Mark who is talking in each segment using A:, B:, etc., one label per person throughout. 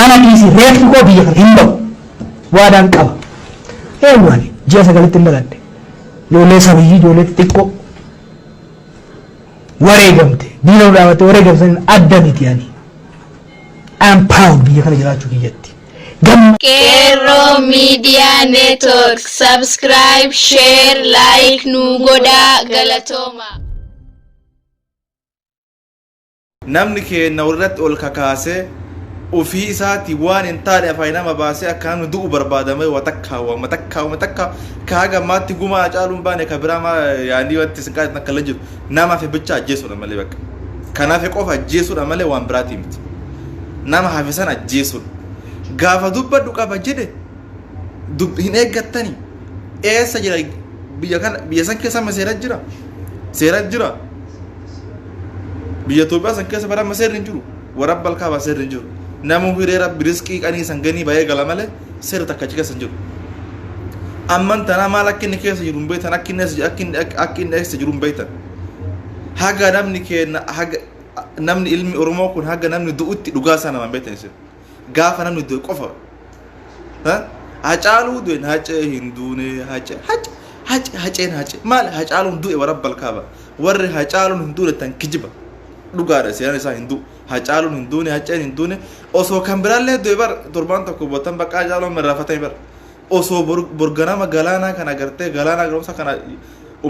A: Ana dhiisi reeffi koo biyya kana hin ba'u. Waadaan qaba. Eenyu ani? Ji'a sagalitti hin dhaladhe. Ijoollee sabiyyii ijoollee xixiqqoo wareegamte diina nu dhaabatte wareegamte adda miti ani. I am proud biyya kana jiraachuu kiyyatti. Gamma
B: Qeerroo Media Network subscribe, share, like nu godhaa galatooma.
C: Namni keenna walirratti ol kakaasee ufii isaatii waan hin taane afaan nama baasee akka namni du'u barbaada malee waa takkaa waama takkaa waama takkaa ka haga ammaatti gumaa Hacaaluu hin baane ka biraa maa yaanii wanti isin qaadatan akka illee jiru nama hafe bicha ajjeesuudha malee bakka kan hafe qofa ajjeesuudha malee waan biraatii miti nama hafe san ajjeesuudha gaafa dubbadhu qaba jedhe dub hin eeggattani eessa jira biyya kana biyya san keessa amma seera jira seera jira Biyya Itoophiyaa san keessa bara amma seerri hin jiru. Warabba alkaabaa seerri hin jiru. Namuu hiree rabbi riskii qanii san ganii bahee gala malee seerri takka achi keessa hin jiru. Amman tanaa maal akka inni keessa jiru hin beektan akka inni eessa akka inni akka inni eessa jiru hin beektan. Haga namni keenya haga namni ilmi Oromoo kun haga namni du'utti dhugaa isaa nama hin beektan isin. Gaafa namni du'e qofa Hacaaluu du'e hacee hin duune hacee hace hace haceen hace maali hacaaluun du'e warabbal kaaba warri hacaaluun hin duune tan kijiba dhugaadha seenaan isaa hin du'u hacaaluun hin duune haceen hin duune osoo kan biraallee du'e bar torbaan tokko bootan bakka hacaaluun irraafatanii bar osoo borganama galaanaa kana gartee galaanaa garumsa kana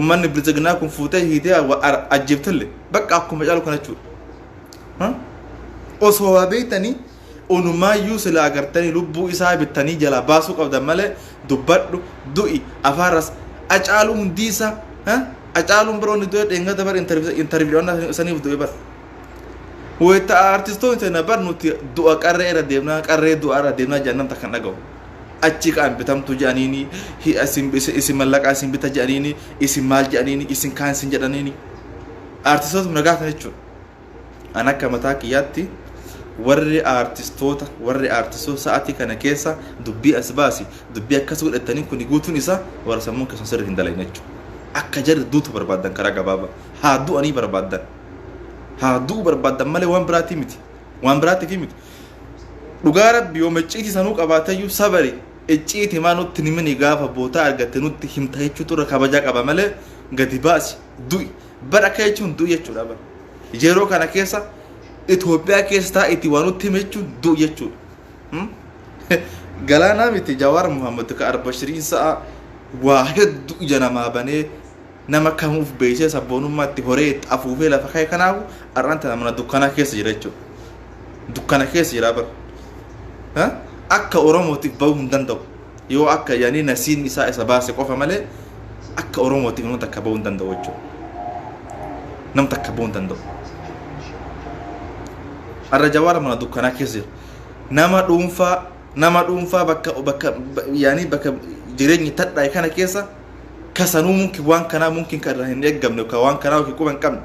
C: ummanni biltsiginaa kun fuutee hiitee ajjeeftelle bakka akkuma caalu kana jechuudha osoo waa beektanii Unumaayyuu silaa agartanii lubbuu isaa bittanii jalaa baasuu qabdan malee dubbadhu du'i afaan ras Acaaluu hundii isaa ha? Acaaluun biroo inni du'e dheengadda bar interview saniif du'e bar wayita artistoonni teena bar nuti du'a qarree irra deemnaa qarree du'a irra deemnaa jedhan namta kan dhaga'u achi ka'an bitamtu jedhaniini isin isin mallaqaa isin bita jedhaniini isin maal jedhaniini isin kaan isin jedhaniini artistoota nagaa jechuudha. An akka mataa kiyyaatti warri aartistoota warri aartistoota sa'aatii kana keessa dubbii as baasi dubbii akkas godhattanii kuni guutuun isaa warra sammuun keessan sirri hin dalayne jechuudha. Akka jarri duutu barbaaddan karaa gabaabaa haa du'anii barbaaddan haa du'u barbaaddan malee waan biraatii miti waan biraatiif miti. Dhugaa rabbi yoo icciitii sanuu qabaateyyuu sabari icciitii maa nutti hin himini gaafa bootaa argatte nutti himta jechuutu irra kabajaa qaba malee gadi baasi du'i bar akka jechuun du'i jechuudha bar. Yeroo kana keessa Itoophiyaa keessa taa'iitii waa nutti hime jechuun du'u jechuudha. Hmm? Galaanaa miti Jawaar Muhammad ka Arbashiriin sa'a waa hedduu ija namaa banee nama kamuuf beeksisee sabboonummaa itti horee itti afuufee lafa ka'e kanaafu har'aan tana mana dukkanaa keessa jira jechuudha. Dukkana keessa jira bara. Ha? Akka Oromootiif bahuu hin danda'u. Yoo akka yaanii nasiin isaa isa baase qofa malee akka Oromootiif nama takka bahuu hin danda'u jechuudha. Nama takka bahuu hin danda'u. Har'a Jawaar mana dukkanaa keessa jira. Nama dhuunfaa nama dhuunfaa bakka bakka yaanii bakka jireenyi tadhaa'e kana keessa kasanuu mumkin waan kanaa mumkin kan irraa hin eeggamne kan waan kanaa yookiin quba hin qabne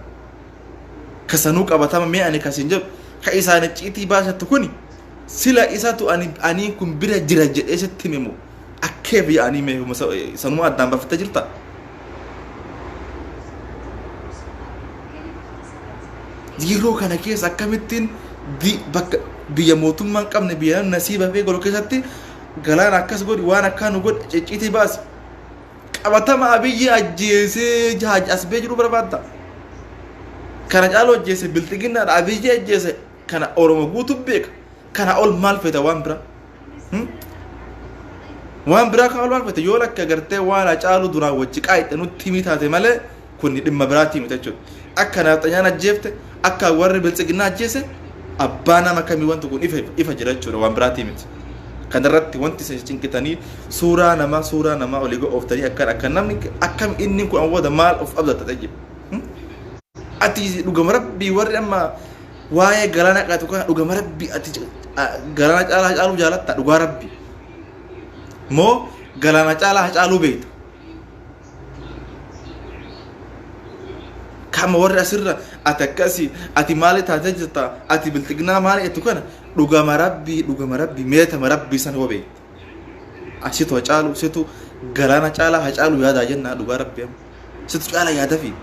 C: kasanuu qabatama mee ani kasin jedhu ka isaan icciitii baasettu kuni Sila isatu ani anii kun bira jira jedhee sitti hime moo akkeef yaa'anii mee sanuma addaan baafattee jirta? Yeroo kana keessa akkamittiin bakka biyya mootummaa hin qabne biyya namni nasiiba fi galu keessatti galaana akkas godhi waan akkaa nu godhi cicciitii baasi. Qabatama Abiyyi ajjeesee as bee jiru barbaadda. Kana caalu ajjeese bilxiginnaadha Abiyyi ajjeese Kana Oromo guutu beeka. Kana ol maal feeta waan biraa? Hmm? Waan biraa kan ol maal feeta? Yoo lakka gartee waan Hacaaluu duraan wajji qaayixxe nutti himii taate malee kun dhimma biraatii miti jechuudha. Akka nafxanyaan ajjeefte, akka warri biltsiginnaa ajjeese abbaa nama kamii wanti kun ifa ifa jira jechuudha waan biraatii miti. Kanarratti wanti isin cinqitanii suuraa namaa suuraa namaa olii ooftanii akkan akka namni akkam inni kun awwada maal of abdata tayyib. Ati dhugama rabbii warri amma Waa'ee galaana qaatu kana dhugama rabbi ati galaana caalaa hacaaluu jaalatta dhugaa rabbi moo galaana caalaa hacaaluu beekta kama warri asirra ati akkasi ati maali taatee jirta ati bilxiginaa maali jettu kana dhugama rabbii dhugama rabbii meetama rabbii san hoo beekta asitu hacaaluu situ galaana caalaa hacaaluu yaadaa jennaa dhugaa rabbi amma Situ caala yaadafi.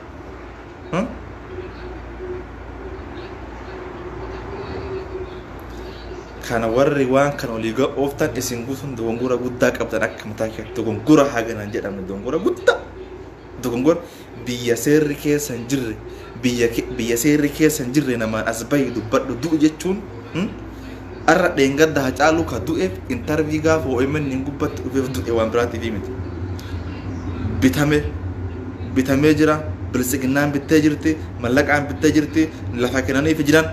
C: Kana warri waan kana olii ooftan isin guutuun dogongora guddaa qabdan. Akka mataa keetti dogongora haganaan jedhamne, dogongora guddaa, dogongora biyya seerri keessa hin jirre, biyya seerri keessa hin jirre namaan as bahi dubbadhu du'u jechuun. Arra dheengadda Hacaaluu ka du'eef interview gaafa OMN hin gubbatti dhufeef du'e, waan biraatiif miti. Bitame, bitamee jira. Bilisiginnaan bittee jirti, mallaqaan bittee jirti, lafa kennaniif jiran.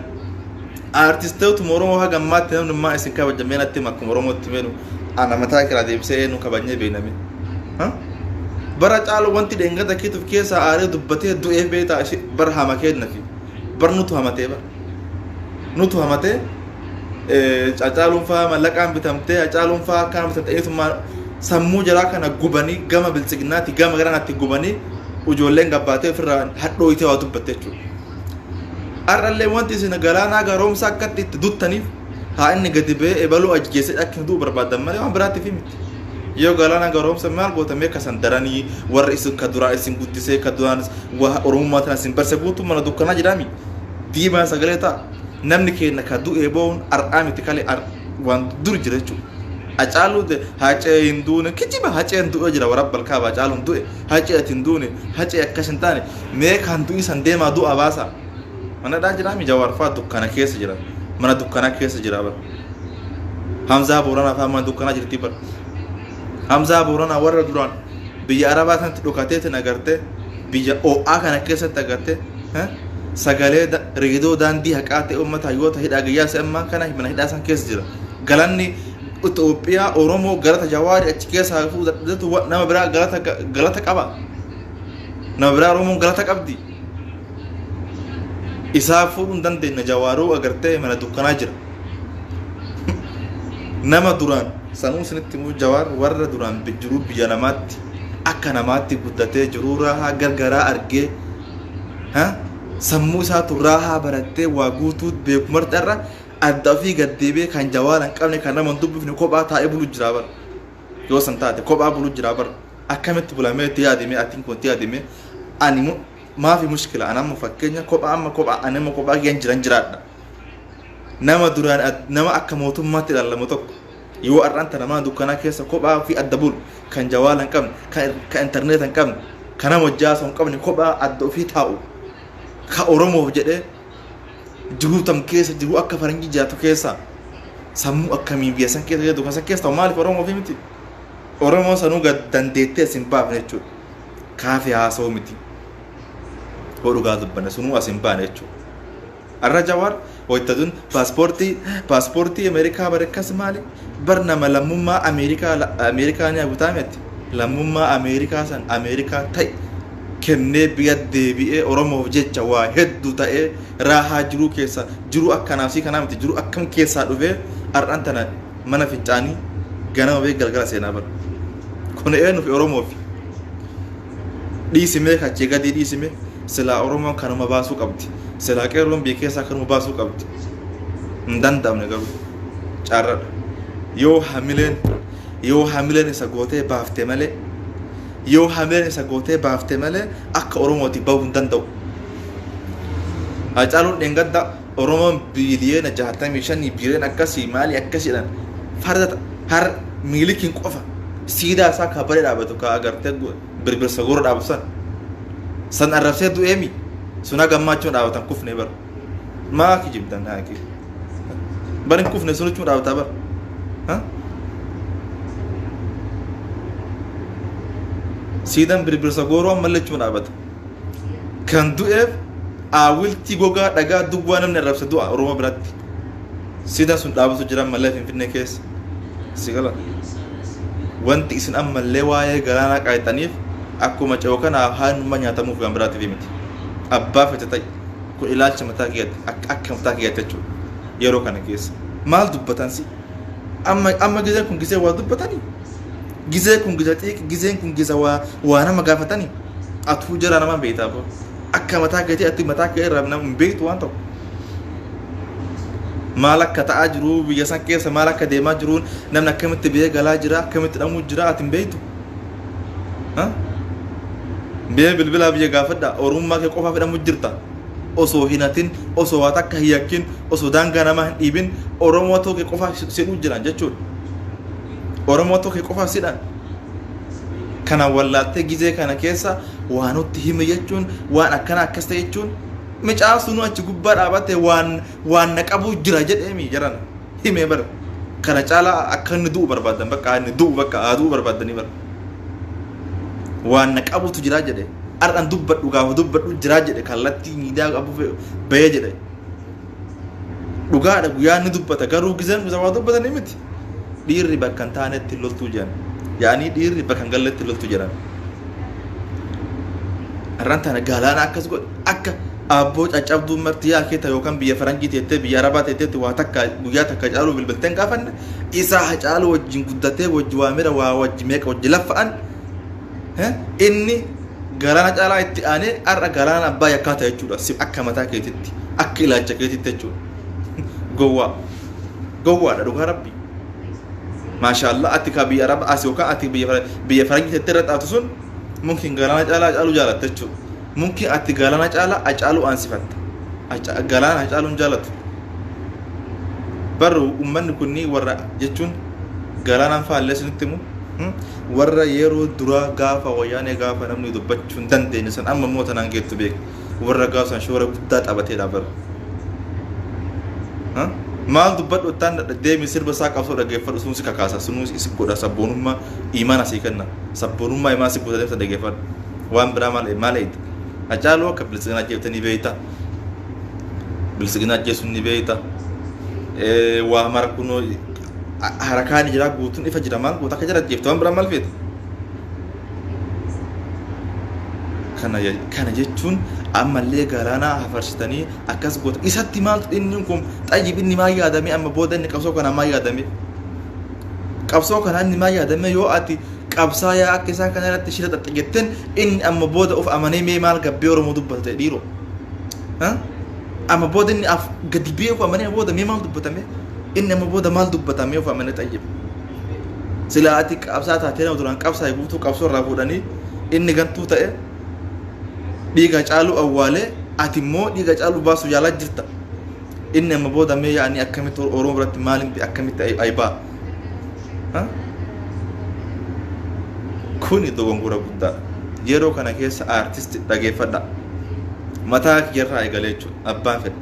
C: Aartistootuma Oromoo haga ammaatti namni maa isin kabajamee natti hima? Akkuma Oromootti meenu ana mataa kiraa deebisee eenyu kabajnee beekname? Bara caalu wanti dheengadda keetuuf keessaa aaree dubbatee du'eef beektaa bara hama kennafi bar nutu hamatee, bar nutu hamatee. Cacaaluun faa mallaqaan bitamtee, Hacaaluun faa akkaan bitamtee, eenyutummaa sammuu jaraa kana gubanii gama biltsiginnaatti gama garanaatti gubanii ijoolleen gabbaatee ofirraa hadhooyitee waa dubbatte jechuudha. Har'allee wanti isin Galaanaa Garoomsaa akkatti itti duttaniif haa inni gadi ba'ee ebaluu ajjeesee akka hin du'u barbaadan malee waan biraatiif miti. Yoo Galaanaa Garoomsa maal gootamee kasan daranii warri isin ka duraan isin guddisee, ka duraan waa Oromummaa tana isin barse guutuu mana dukkanaa jiraami. Diimaan sagalee ta'a. Namni keenya ka du'ee boo'uun har'aa miti, kale waan dur jira jechuudha. Hacaaluu Hacee hin duune, kijiba. Haceen du'ee jira, warabbal kaaba. Hacaaluun du'e, Hacee ati hin duune, Hacee akkas hin taane. Mee kan du'i san deemaa du'a baasa. Mana dhaa jiraami. Jawaar fa'aa dukkana keessa jira. Mana dukkanaa keessa jira bara. Hamzaa Booranaa fa'aa mana dukkanaa jirti bara. Hamzaa Booranaa warra duraan biyya Arabaa sanatti dhokateetiin agartee, biyya oo'aa kana keessatti agartee sagalee reedoo daandii haqaa ta'e uummata hayyoota hidhaa gayyaa ammaa kana mana hidhaa san keessa jira. Galanni Itoophiyaa Oromoo galata Jawaarii achi keessaa fuudhatu nama biraa galata galata qaba. Nama biraa Oromoon galata qabdi. Isaa fuudhuu hin dandeenye. Jawaaruu agartee mana dukkanaa jira. Nama duraan sanuu isinitti immoo Jawaar warra duraan jiruu biyya namaatti akka namaatti guddatee jiruu raahaa gargaraa argee sammuu isaatu raahaa barattee waa guutuu beeku marti irra adda ofii gad deebi'ee kan Jawaar hin qabne, kan nama hin dubbifne, kophaa taa'ee bulu jira bara. Yoo san taate kophaa bulu jira bara. Akkamitti bulamee itti yaadime? Atiin kun itti yaadime. Ani maafi mushkila ani amma fakkeenya kophaa, amma kophaa, ani amma kophaa kiyyaan jiran jiraadha. Nama duraan nama akka mootummaatti ilaalamu tokko yoo har'aan tana mana dukkanaa keessa kophaa fi adda bulu, kan jawaala hin qabne, kan intarneeta hin qabne, kan nama hojjaasa hin qabne, kophaa adda ofii taa'u, ka Oromoof jedhee jiruu tam keessa jiruu akka faranjii jiraatu keessa sammuu akkamiin biyya san keessa jedhu kan san keessa ta'u maaliif Oromoof miti? Oromoon sanuu gad dandeettee as hin baafne jechuudha. Kaafee haasa'uu miti. Hoo dhugaa dubbanne sunuu as hin baane jechuudha. Arra Jawaar wayita dun paaspoortii Ameerikaa bare akkas maali? Bar nama lammummaa Ameerikaa Ameerikaa ni hagutaa miti. Lammummaa Ameerikaa san Ameerikaa ta'e kennee biyya deebi'ee Oromoof jecha waa hedduu ta'ee raahaa jiruu keessa jiruu akkanaaf si kanaa miti, jiruu akkam keessaa dhufee har'aan tana mana fincaanii ganama bee galgala seenaa bara. Kun eenyuuf? Oromoof. Dhiisimee kachee gadii dhiisime. Silaa Oromoon kanuma baasuu qabdi. Silaa qeerroon biyya keessaa kanuma baasuu qabdi. Hin danda'amne garuu carradha. Yoo hamileen isa gootee baafte malee, yoo hamileen isa gootee baafte malee akka Oromooti bahuu hin danda'u. Hacaaluun dheengadda Oromoon biiliyoona 65, biiliyoona akkasii maali akkasiidhaan farda har miilikiin qofa siidaa isaa kabaree dhaabatu ka agartee birbirsa goora dhaabatu san san arrabsee du'eemi. Sun haga ammaa achuma dhaabatan kufne bara. Maa kijibdan? Haaki bar hin kufne, sun achuma dhaabataa bara. Siidaan birbirsa gooroo ammallee achuma dhaabata. Kan du'eef aawwiltii gogaa dhagaa duwwaa namni arrabse du'a Oromoo biratti. Siidaan sun dhaabatu jira ammallee Finfinnee keessa. Si gala. Wanti isin ammallee waa'ee Galaanaa qaayxaniif akkuma ce'u kanaaf haanuma nyaatamuuf, waan biraatiif miti. Abbaa fete ta'e, kun ilaalcha mataa kiyyaatti, akka mataa kiyyaatti jechuudha. Yeroo kana keessa maal dubbatan si? Amma gizeen kun gizee waa dubbatanii? Gizee kun giza xiiqi, gizeen kun giza waa nama gaafatanii? Atuu jara nama beektaa boo. Akka mataa keetii ati mataa kee irraa nama hin beektu waan tokko. Maal akka ta'aa jiru biyya san keessa, maal akka deemaa jiru, namni akkamitti biyya galaa jira, akkamitti dhamuu jira, ati hin beektu. Biyya bilbilaa biyya gaafadha, Oromummaa kee qofaaf hidhamuu jirta. Osoo hin hatin, osoo waa takka hin yakkin, osoo daangaa namaa hin dhiibin Oromoo ta'uu kee qofaaf sidhuu jiran jechuudha. Oromoo ta'uu kee qofaaf sidhan. Kana wallaaltee gizee kana keessa waa nutti hime jechuun, waan akkana akkas ta'e jechuun, micaa sunuu achi gubbaa dhaabate waan waan na qabuu jira jedheemi jarana himee bara. Kana caalaa akka inni du'u barbaadan, bakka inni du'u, bakka haa du'u barbaadanii bara. Waan na qabutu jira jedhe. Har'an dubbadhu gaafa dubbadhu jira jedhe, kallattii miidiyaa qabu bahee jedhe. Dhugaadha, guyyaa inni dubbata, garuu gizeen gisa waa dubbatanii miti. Dhiirri bakka hin taanetti loltuu jedhan. Yaa'anii dhiirri bakka hin galletti loltuu jedhan. Har'an tana galaana akkas godhe akka aabboo caccabduu marti yaa keeta yookaan biyya faranjii teettee, biyya arabaa teetteetti waa takka guyyaa takka caaluu bilbiltee hin gaafanne. Isaa Hacaaluu wajjin guddatee, wajji waa mira, waa wajji meeqa wajji laffa'an, inni galaana caalaa itti aanee har'a galaana abbaa yakkaa ta'e jechuudha. Si akka mataa keetitti, akka ilaalcha keetitti jechuudha. Gowwaa, gowwaadha, dhugaa rabbi. Maashaallah, ati ka biyya araba as yookaan ati biyya faranjii teettee irra xaatu sun mumkin galaana caalaa Hacaaluu jaalatta jechuudha. Mumkin ati galaana caalaa Hacaaluu aansifatta. Galaana Hacaaluun jaalatu. Barru uummanni kunni warra jechuun galaanaan faallee isinitti himu, warra yeroo duraa gaafa wayyaanee, gaafa namni dubbachuu hin dandeenye san, amma immoo tanaan geettu beek, warra gaafa san shoora guddaa taphateedha bara. Maal dubbadhu ittaan deemi, sirba isaa qabsoo dhaggeeffadhu, sun si kakaasa, sunuu si godha, sabboonummaa imaana sii kenna, sabboonummaa imaan si guuta, deemsa dhaggeeffadhu. Waan biraa maal maal eegda? Hacaaluu akka bilisiginaa jeeftanii beekta, bilisiginaa ajjeesuun ni beekta, waa mara kunoo harakaan jira, guutuun ifa jira, maal goota akka jara jeefte, waan biraa maal feete? Kana jechuun ammallee galaanaa hafarsitanii akkas goota isatti maaltu inni kun xayyib, inni maal yaadame amma booda, inni qabsoo kanaa maal yaadame, qabsoo kanaa inni maal yaadame? Yoo ati qabsaayaa akka isaa kana irratti shira xaxxe jetteen, inni amma booda of amanee mee maal gabbee Oromoo dubbata ta'e dhiiroo? Amma booda inni af gadi beeku amanee booda mee maal dubbatame? Inni amma booda maal dubbatame of amanee? Xayyib, silaa ati qabsaa taatee nama duraan qabsaa'e guutuu qabsoo irraa fuudhanii, inni gantuu ta'e dhiiga Caaluu awwaalee, ati immoo dhiiga Caaluu baasu yaalaa jirta. Inni amma booda mee yaa'anii akkamitti Oromoo biratti maaliin akkamitti ayibaa? Kuni dogongora guddaa. Yeroo kana keessa aartisti dhageeffadha. Mataa kiyyarraa eegalee jechuudha. Abbaan fedhe.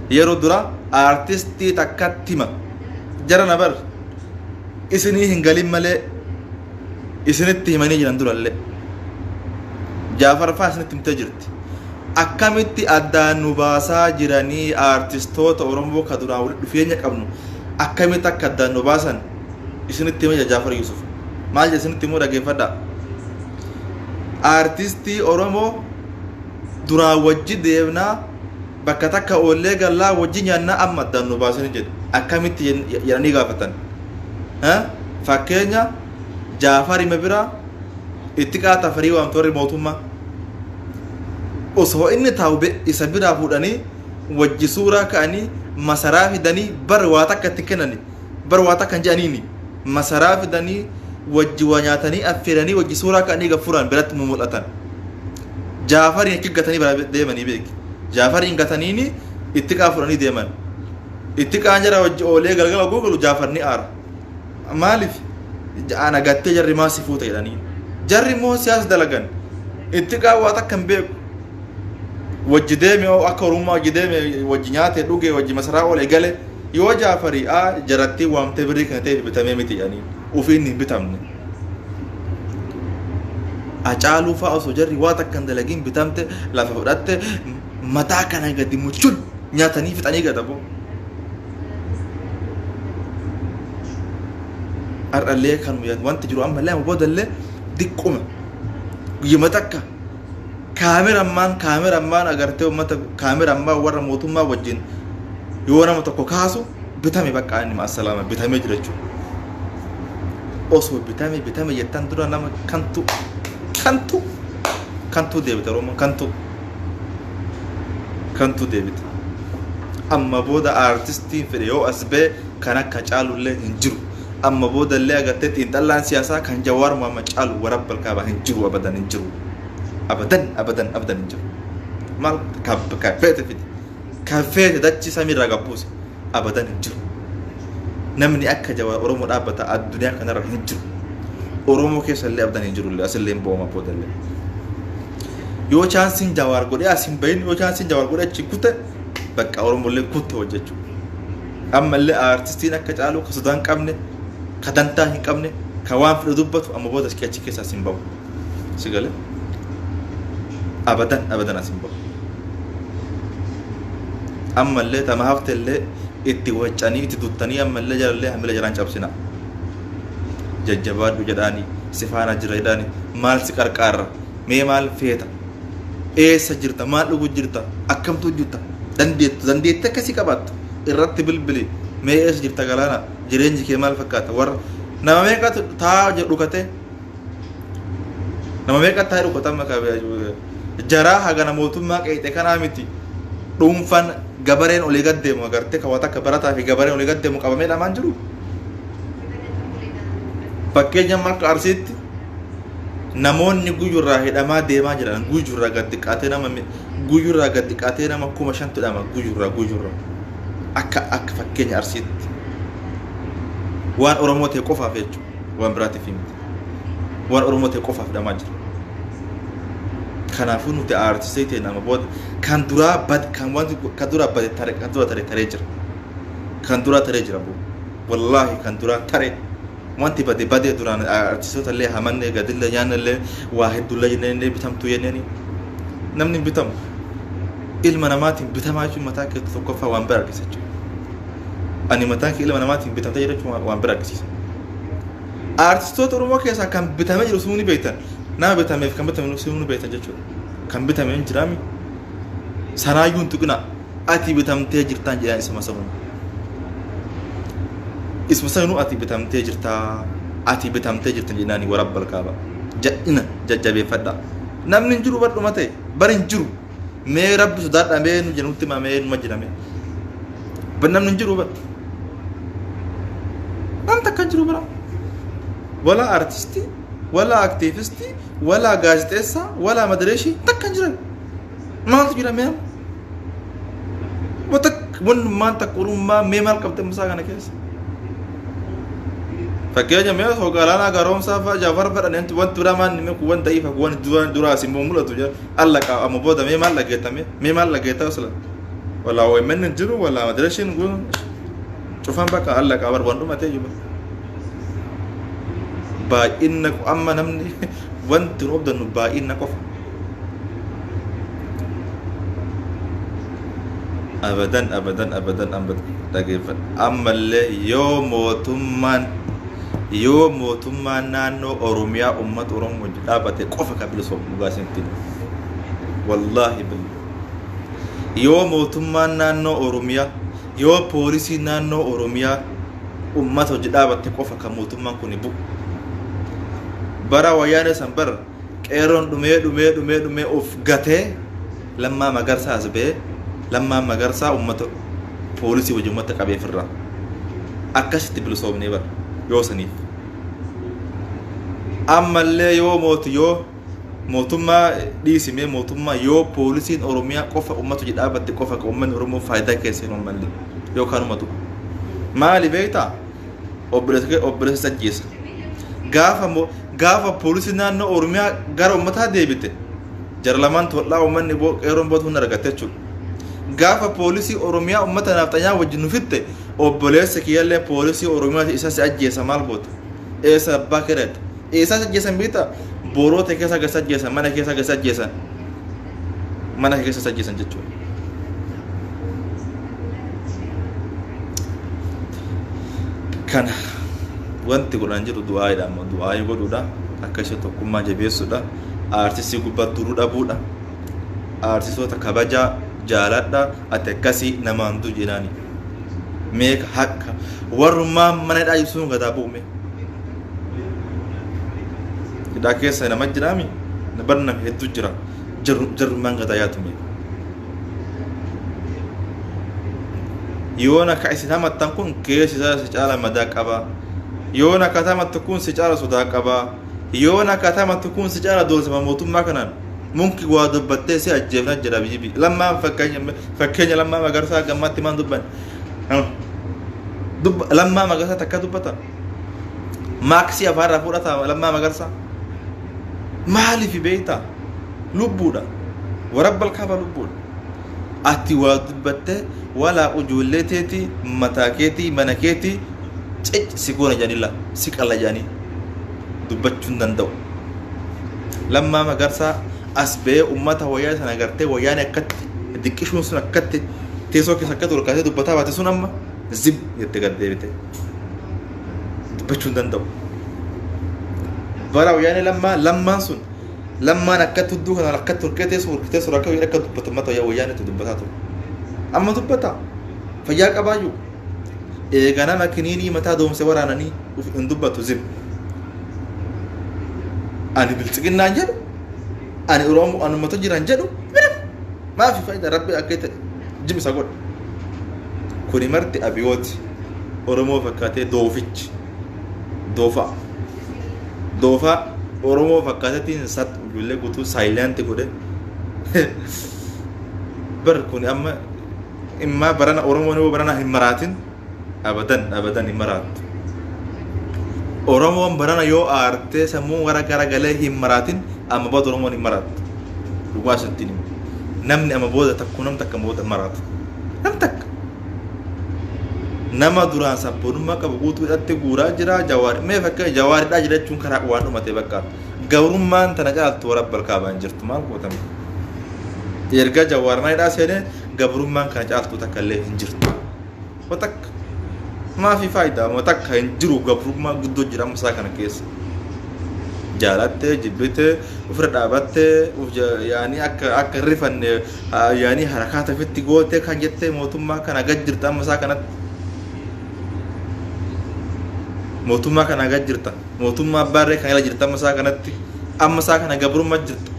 C: Yeroo dura aartistii takkatti hima. Jara na bar isinii hin galin malee isinitti himanii jiran durallee. Jaafar faa isinitti himtee jirti. Akkamitti addaan nu baasaa jiranii, aartistoota Oromoo ka duraan walitti dhufeenya qabnu akkamitti akka addaan nu baasan isinitti hima jira Jaafar Yusuf. Maal jedha isinitti himuu, dhaggeeffadhaa. Aartistii Oromoo duraan wajji deemnaa, bakka takka oollee gallaa, wajji nyaannaa, amma addaan nu baasanii jedhe. Akkamitti jedhanii gaafatan. Fakkeenya Jaafar hima biraa itti qaata farii waamtu warri mootummaa. Osoo inni taa'u isa biraa fuudhanii wajji suuraa ka'anii masaraa fidanii, bar waa takka itti kennani, bar waa takka hin jedhaniini, masaraa fidanii wajji waa nyaatanii affeeranii wajji suuraa ka'anii gaffuran biratti mul'atan. Jaafariin achi gatanii biraa deemanii beeki. Jaafariin gataniini itti qaa fudhanii deeman. Itti qaan jara wajji oolee galgala guugalu Jaafar ni aara. Maaliif ana gattee jarri maa si fuuta jedhanii. Jarri immoo siyaasa dalagan. Itti qaa waa takka hin beeku. Wajji deeme akka Oromummaa wajji deeme, wajji nyaate dhuge, wajji masaraa oole gale, yoo Jaafarii a jarattii waamtee birrii kana ta'e bitamee miti jedhanii, ofii inni hin bitamne. Hacaaluu fa'aa osoo jarri waa takka hin dalagin bitamte, lafa fudhatte, mataa kana gadi muchul nyaatanii fixanii gatabu. Har'allee kan wanti jiru ammallee amma boodallee diqquma guyyuma takka kaamerammaan agartee uummata kaamerammaan warra mootummaa wajjin yoo nama tokko kaasu bitame, bakka inni maasalaama bitamee jira jechuudha. Osoo bitame bitame jettan dura nama kantu kantu kantu deebite, Oromoon kantu kantu deebite. Amma booda aartistiin fedhe yoo as ba'e kan akka Caalullee hin jiru. Amma booda illee agartee xiinxallaan siyaasaa kan Jawaar Muhammad caalu warabbal kaabaa hin jiru, abadan hin jiru. Abadan abadan abadan hin jiru. Maal ka feete fidi, ka feete dachii samiirraa gabbuuse, abadan hin jiru. Namni akka Jawaar Oromoo dhaabbata addunyaa kanarra hin jiru. Oromoo keessa illee abadan hin jiru illee, asillee hin bo'oma boodallee. Yoo chaansiin Jawaar godhee as hin bahin, yoo chaansiin Jawaar godhee achi kute, bakka Oromollee kutte hojjechuu. Ammallee aartistiin akka caalu ka sodaa hin qabne, ka dantaa hin qabne, ka waan fedhe dubbatu amma booda achi keessa as hin bahu. Si galee? Abadan abadan as hin bahu. Ammallee tama haftellee itti waccanii itti duttanii, ammallee jalallee hamila jaraan cabsina. Jajjabaadhu jedhaani, si faana jira jedhaani, maal si qarqaarra, mee maal feeta, eessa jirta, maal dhugu jirta, akkamtu jirta, dandeettu dandeettii akkasii qabaattu irratti bilbili, mee eessa jirta galaana, jireenyi kee maal fakkaata? Warra nama meeqatu taa'aa dhukate, nama meeqa taa'ee dhukate? Amma jaraa hagana mootummaa qeexe kanaa miti, dhuunfaan gabareen olii gad deemu agartee, kan waan akka barataa fi gabareen olii gad deemu qabamee dhamaan jiru. Fakkeenya amma akka Arsiitti namoonni guyyurraa hidhamaa deemaa jiran, guyyurraa gad xiqqaatee nama guyyurraa gad xiqqaatee nama 5,000tu hidhama guyyurraa akka fakkeenya Arsiitti, waan Oromoo ta'e qofaaf jechuudha, waan biraatiif miti, waan Oromoo ta'e qofaaf hidhamaa jira. Kanaafuu nuti aartistii ta'e nama booda kan duraa bad kan wanti kan duraa bade tare, kan duraa tare taree jira, kan duraa taree jira boo, wallaahi kan duraa tare. Wanti bade badee, duraan artistoota illee hamanne, gadillee nyaanne illee, waa hedduullee jennee illee, bitamtuu jenneeni. Namni hin bitamu. Ilma namaatiin bitamaa jechuun mataa keetti tokkoffaa waan bira argisiisa jechuudha. Ani mataan kee ilma namaatiin bitamtee jira jechuun waan bira argisiisa. Artistoota Oromoo keessaa kan bitamee jiru sun ni beektan. Nama bitameef kan bitame sun ni beektan jechuudha. Kan bitame hin jiraami. Sanaayyuu hin tuqinaa. Ati bitamtee jirtaan jedhaan isuma sanuu. Isuma sanuu ati bitamtee jirtaa. Ati bitamtee jirtan jedhaani warabbal kaaba. Jadhina jajjabeeffadha. Namni hin jiru badhuma ta'e bari hin jiru. Mee rabbi sodaadha, mee nu jennutti himaa, mee numa jira mee. Bar namni hin jiru bar. Namni takka hin jiru bara. Wala artistii, wala aktiivistii, wala gaazexeessaa, wala madareeshii takka hin jiran. Maaltu jira mee amma? Wata wannummaan takka orummaa mee maal qabte musaa kana keessa? Fakkeenya mee osoo Galaanaa Garoomsaa fa'a Jaafar fedhan wanti wanti biraa maal mee kun wanta ifa kun wanti dura duraa isin mul'atu jira. Alla qaba amma booda mee maal dhageettame, mee maal dhageetta osla? Wala OMN hin jiru, wala madareeshiin kun cufan, bakka alla qaba bar waan dhumatee jiru. Baay'inna amma namni wanti nu obdannu baay'inna qofa. Abadan abadan abadan abadan dhageeffadha. Ammallee yoo mootummaan naannoo Oromiyaa uummata Oromoo wajjin dhaabbate qofa kan bilisoomu, dhugaa isinitti hima. Wallaahi billah. Yoo mootummaan naannoo Oromiyaa, yoo poolisiin naannoo Oromiyaa uummata wajjin dhaabatte qofa kan mootummaan kun bu'u. Bara Wayyaanee san bara qeerroon dhumee dhumee dhumee dhumee of gatee Lammaa Magarsaa as ba'ee, Lammaa Magarsaa uummata poolisii wajjin uummata qabee ofirraa. Akkasitti bilisoomnee bara yoo saniif. Ammallee yoo mootummaa dhiisimee, mootummaa yoo poolisiin Oromiyaa qofa uummata hojii dhaabatte qofa kan uummanni Oromoo faayidaa keessa hin uummanne yookaan uummatu. Maali beektaa? Obboleessa ajjeesa. Gaafa poolisiin naannoo Oromiyaa gara uummataa deebite, jara lamaan tol'aa uummanni qeerroon booda humna argatte jechuudha. Gaafa poolisii Oromiyaa uummata naafxanyaa wajjin nu fitte, obboleessa kiyyallee poolisii Oromiyaa isa si ajjeesa, maal goota? Eessa abbaa kereeta? Eessa si ajjeesan beektaa? Booroota keessa gasa ajjeesan, mana keessa gasa ajjeesan. Mana keessa si ajjeesan jechuudha. Kana wanti godhan jiru du'aayidha, ammoo du'aayii godhuudha. Akka ishee tokkummaa jabeessuudha. Aartistii gubbaa duruu dhabuudha. Aartistoota kabajaa jaaladha. Ati akkasii namaan du jedhaani. Meeqa hakka warrummaan mana hidhaa ibsuun gadaa bu'u mee. Hidhaa keessa nama jiraami, bar nama hedduu jira, jarrummaan gadaa yaatu mee. Yoona ka isin hamattan kun keessi isaa si caala madaa qaba. Yoona ka hamattu kun si caala sodaa qaba. Yoona ka hamattu kun si caala doorsama mootummaa kanaan. Munki waa dubbattee si ajjeefna jira biyyi. Lammaan fakkeenya fakkeenya Lammaa Magarsaa gammaatti maan dubban. Lammaa Magarsaa takka dubbata. Maaksii afaanirraa fudhata Lammaa Magarsaa. Maaliif beektaa? Lubbuudha. Warabbal kaaba lubbuudha. Ati waa dubbattee walaa ijoollee teetii mataa keetii mana keetii cic si goona jedhanii la si qalla jedhanii dubbachuu hin danda'u. Lammaa Magarsaa as ba'ee ummata wayyaa sana agartee wayyaan akkatti diqqishuun sun akkatti teessoo keessa akkatti ol kaasee dubbataa baate sun amma zim jette gad deebite. Dubbachuu hin danda'u. Bara wayyaanee lammaa lammaan sun lammaan akkatti hudduu kanaan akkatti horkee teessoo horkee teessoo akka akka dubbatu ummata wayyaaneetu dubbataa ture. Amma dubbata. Fayyaa qabaayyuu. Eega nama kiniinii mataa doomse waraananii hin dubbatu zim. Ani biltsiginnaan jedhu, ani Oromoo ani uummata jiran jedhu, maafi faayida rabbi akka itti jim isa godhe. Kuni marti abiyooti. Oromoo fakkaatee doofichi. Doofaa. Doofaa Oromoo fakkaateetiin sat ijoollee guutuu saayilaanti godhe. Bar kuni amma immaa barana Oromoon yoo barana hin maraatin abadan abadan hin maraattu. Oromoon barana yoo aartee sammuu gara gara galee hin maraatin amma booda Oromoon hin maraattu. Dhugaa isinitti hima. Namni amma booda takkuu nam takka booda hin maraatu. Nam takka. Nama duraan sabboonummaa qabu guutuu hidhatti guuraa jira jawaar mee fakkeenya jawaaridhaa jira jechuun karaa waan dhumate bakka gabrummaan tana caaltu warra balkaabaan jirtu maal gootame. Erga jawaar mana hidhaa seenee gabrummaan kana caaltu takka illee hin jirtu. Wa takka. Maafi faayidaa wa takka hin jiru gabrummaa guddoo jira amma isaa kana keessa. Jaalattee jibbitee ofirra dhaabattee yaanii akka akka hin rifanne yaanii harakaata ofitti gootee kan jettee mootummaa kana gad jirta amma isaa kanatti. Mootummaa kana gad jirta. Mootummaa abbaarree kan jala jirta amma isaa kanatti. Amma isaa kana gabrummaa jirta.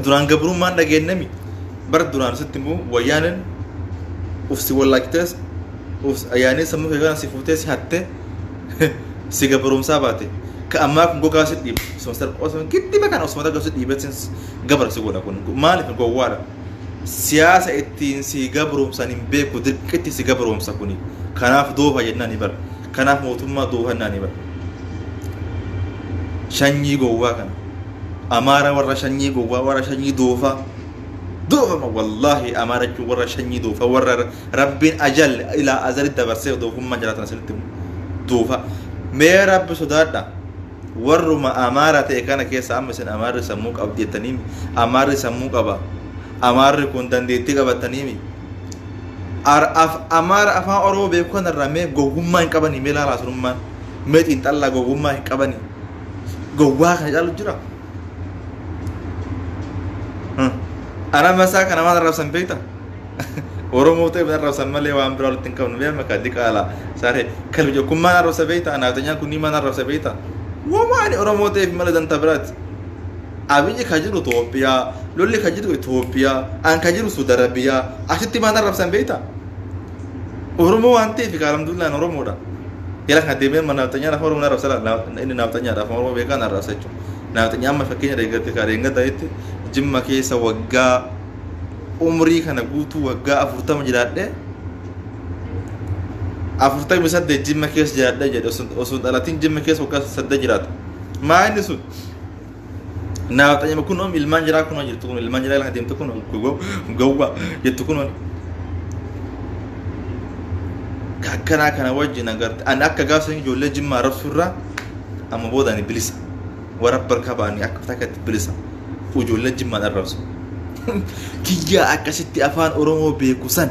C: Duraan gabrummaan dhageenyami bara duraan sitti immoo wayyaaneen uf si wallaaqtees uf yaanii sammuu kee kana si fuutee si hattee si gabroomsaa baate ka ammaa kun gogaa si dhiibu osuma salphaa osuma giddiba kana osuma takka si dhiibee sin gabra si godha kun maaliif gowwaadha siyaasa ittiin si gabroomsan hin beeku dirqitti si gabroomsa kuni kanaaf doofa jennaan ni bara kanaaf mootummaa doofa jennaan ni bara shanyii gowwaa kana amaara warra shanyii gowwaa warra shanyii doofaa doofama wallaahi amaara jechuun warra shanyii doofaa warra rabbiin ajal ilaa azali dabarsee doofummaa jiraatan asinitti himu doofa mee rabbi sodaadha warruma amaara ta'e kana keessa amma isin amaarri sammuu qabdi jettaniimi amaarri sammuu qaba amaarri kun dandeettii qabataniimi amaara afaan oromoo beeku kanarraa mee gowwummaa hin qabanii mee laalaa sunummaan mee xiinxallaa gowwummaa hin qabanii gowwaa kana caalu jira. Ana masaa kana waan arrabsan beekta? Oromoo ta'e arrabsan malee waan biraa walitti hin qabnu. Mee maqaa diqaala saree kalbi jedhu kun maal arrabsa beekta? Anaaf kun maal arrabsa beekta? Wamaa ani Oromoo ta'eef malee dantaa biraati. Abiyyi ka jiru Itoophiyaa, lolli ka jiru Itoophiyaa, an ka jiru Suudi Arabiyaa, asitti maal arrabsan beekta? Oromoo waan ta'eef alhamdulillah Oromoodha. Jala kana deemee amma naafxanyaan afaan Oromoo arrabsa inni naafxanyaadha afaan Oromoo beekaa na arrabsa jechuudha. Naafxanyaa amma fakkeenya deeggarti kaa deeggarta jetti Jimma keessa waggaa umrii kana guutuu waggaa 40 jiraadhe 48 Jimma keessa jiraadhe jedhe osoo hin dhalatin Jimma keessa waggaa 8 jiraata. Maa inni sun? Naafxanyama kun om ilmaan jiraa kunoo jirtu kun ilmaan jiraa lafa deemtu kun gowwaa jettu kun akkanaa kana wajjin agarte ani akka gaafsa ijoollee jimmaa arrabsuurraa amma booda ani bilisa warra barkaa ba'anii akka takkatti bilisa ijoollee jimmaan arrabsu kiyyaa akkasitti afaan oromoo beeku san